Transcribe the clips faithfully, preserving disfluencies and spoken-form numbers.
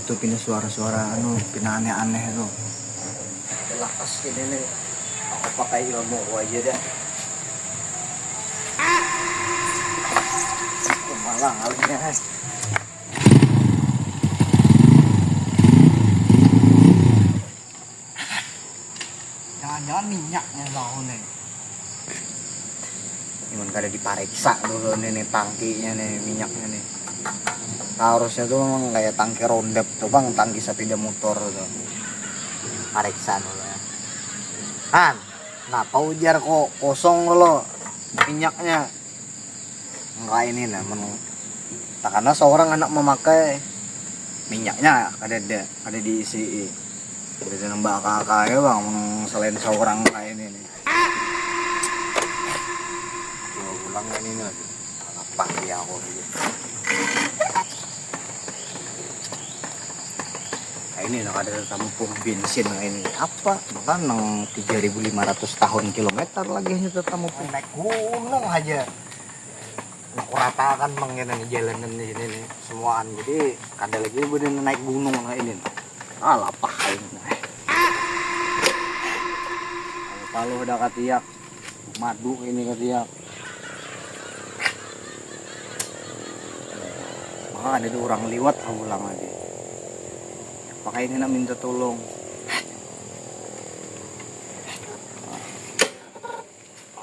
Tuh pina suara-suara anu, pina aneh-aneh tuh. Lakas gini nih, aku pakai ilmu aku aja dah. Aku malah ngalihnya. Jangan-jangan minyaknya tahu nih. Cuman kada dipariksa dulu nih, nih tangkinya nih, minyaknya nih. Harusnya tuh memang kayak tangki rondep tuh bang, tangki sepeda motor tuh. Pariksa dulu ya. Han, kenapa ujar kok kosong lo minyaknya? Enggak ini nah, men, takana seorang anak memakai minyaknya kada ada, kada diisi. Kada ada nambah akak ya bang, men selain seorang kayak ini nih. Dua bulan ini nih lagi. Apa ya aku gitu. Nah, ini nak ada tamu pom bensin nah ini. Apa? Bahkan nang tiga ribu lima ratus tahun kilometer lagi hanya tamu pom. Naik gunung aja. Nak ratakan mang ini nih jalanan di sini nih semuaan. Jadi kada lagi bener naik gunung nah ini. Ah, lapah ini. Kalau udah katiak, madu ini katiak. Maka ada orang liwat aku ulang lagi. Pakai ini nak minta tolong.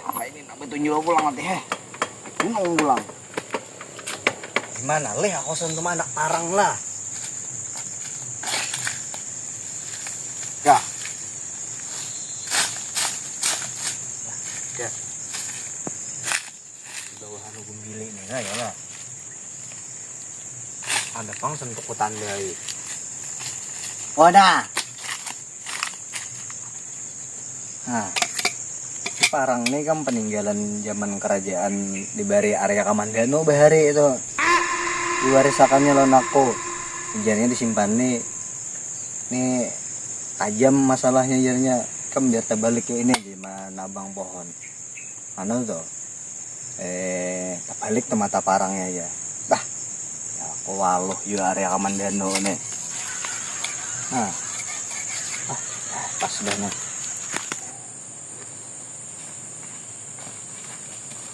Apa ini nak betunjuk pulang nanti heh. Gunung pulang. Gimana leh aku sentuh anak parang lah. Ya. Ya. Di bawah anu gumbili nih nah ya lah. Ada pang sentuh kutandai. Wadah. Nah, si parang ni kam peninggalan zaman kerajaan di bari Arya Kamandano bahari itu. Diwarisakannya lawan aku. Ujarnya disimpan ni. Ni tajam masalahnya ujarnya. Kam biar terbalik ya ini aja manabang pohon. Anu tuh. Eh, terbalik tuh mata parangnya ya. Dah. Ya, aku waluh juga Arya Kamandano nih. Nah. Ah, pas banget.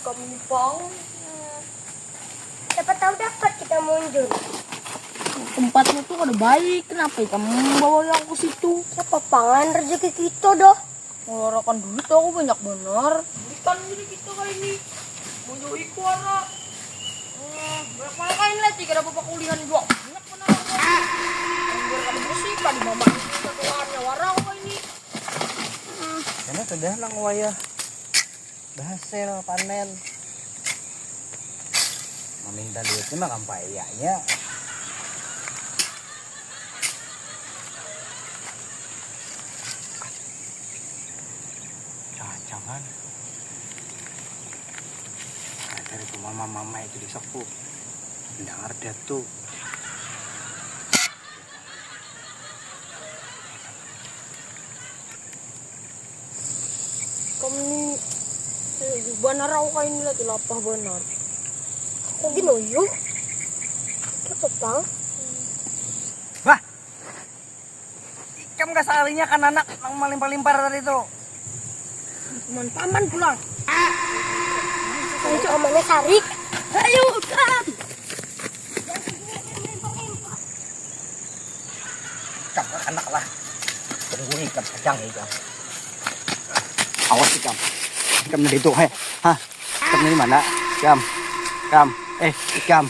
Kempang. Siapa tahu dapat kita munjur. Tempatnya tuh kada baik, kenapa kamu membawa aku ke situ? Siapa pangan rezeki kita dah. Ngeluarkan duit aku banyak benar. Ikan jadi kita kali ini. Munjur iku ara. Hmm, banyak mana kain lah, tiga dapat pakulihan juga. Banyak benar. Munjur kada bersih, kada mama ini satuannya warang kali ini. Karena sudah nang wayah berhasil panen. Meminta duitnya mah kampai iyanya. Jangan-jangan ada itu mama-mama itu di saku. Dengar dia tuh. Kamu ni eh, banar aku kayak ini lagi lapah banar. Aku gini yo. Kita petang. Wah. Ikam gak salinya kan anak nang melimpar-limpar tadi tuh. Teman paman pulang. Ayo pamannya sarik. Ayo kan. Ikam anak lah. Tunggu ikam sedang ikam. Awas ikam. Ikam dari itu heh. Hah? Ikam dari mana? Ikam. Ikam. Eh, ikam.